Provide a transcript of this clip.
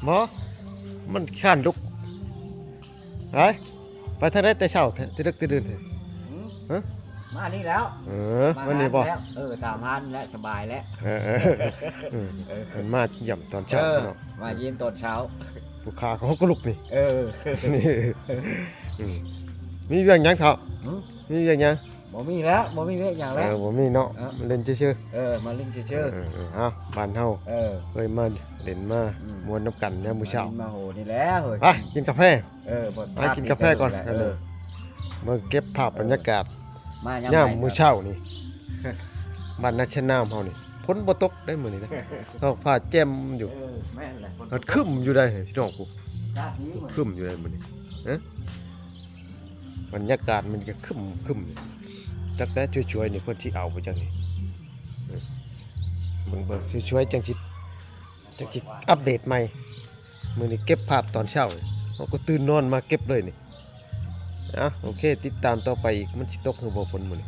ບໍ່ ມັນຄ້ານລຸກ. ໄປ ໄປທາງໃດແຕ່ເຊົ້າແທ້ ແຕ່ດຶກແຕ່ດື່ນແທ້? ຫືມ? ຮະ? ມານີ້ແລ້ວ ເອີ ມານີ້ບໍ່? ແລ້ວ ເອີ ຕາມຮ້ານແລ້ວ ສະບາຍແລ້ວ ເອີ ເອີ ເອີ ເພິ່ນມາຢ້ຽມຕອນເຊົ້າເນາະ ມາຢ້ຽມຕອນເຊົ້າ ຜູ້ຄ້າເຂົາກໍລຸກນີ້ ເອີ ອືມ ມີວຽກຫຍັງເຖົ້າ? ຫືມ? ມີວຽກຫຍັງ? ບໍ່ມີແລ້ວ ບໍ່ມີວຽກຫຍັງແລ້ວ ເອີ ບໍ່ມີເນາະ ເອີ ມາຫຼິ້ນຊື່ໆ ເອີ ມາຫຼິ້ນຊື່ໆ ເອີ ເອີ ເອົາ ບ້ານເຮົາ ເອີ ເຄີຍມາຫຼິ້ນມາ ອືມ ມ່ວນນຳກັນຍາມມື້ເຊົ້າ ມາໂຫນີ້ແຫຼະເຮີ້ຍ ໄປກິນກາແຟ ເອີ ໄປກິນກາແຟກ່ອນ ເອີ ເບິ່ງເກັບພາບບັນຍາກາດ ເອີ ຍາມມື້ເຊົ້ານີ້ ບ້ານນາຊະນາມເຮົານີ້ ຝົນບໍ່ຕົກເດ້ມື້ນີ້ນະ ທ້ອງຟ້າແຈ່ມຢູ່ ເອີ ແມ່ນແຫຼະ ມັນຄຶ້ມຢູ່ໃດ໋ພີ່ນ້ອງ ພຸ້ນ ຄຶ້ມຢູ່ໃດ໋ມື້ນີ້ ຮະ ບັນຍາກາດມັນກໍຄຶ້ມໆ ຈັກແຕ່ຊ່ວຍໆ ນີ້ເພິ່ນຊິເອົາບໍ່ຈັກນີ້ ເບິ່ງໆ ຊ່ວຍໆ ຈັ່ງຊິ ຈັ່ງຊິອັບເດດໃໝ່ ມື້ນີ້ເກັບພາບຕອນເຊົ້າ ເຮົາກໍຕື່ນນອນມາເກັບເລີຍນີ້ ເອົາ ໂອເຄ ຕິດຕາມຕໍ່ໄປອີກ ມັນຊິຕົກຫຼືບໍ່ຝົນມື້ນີ້.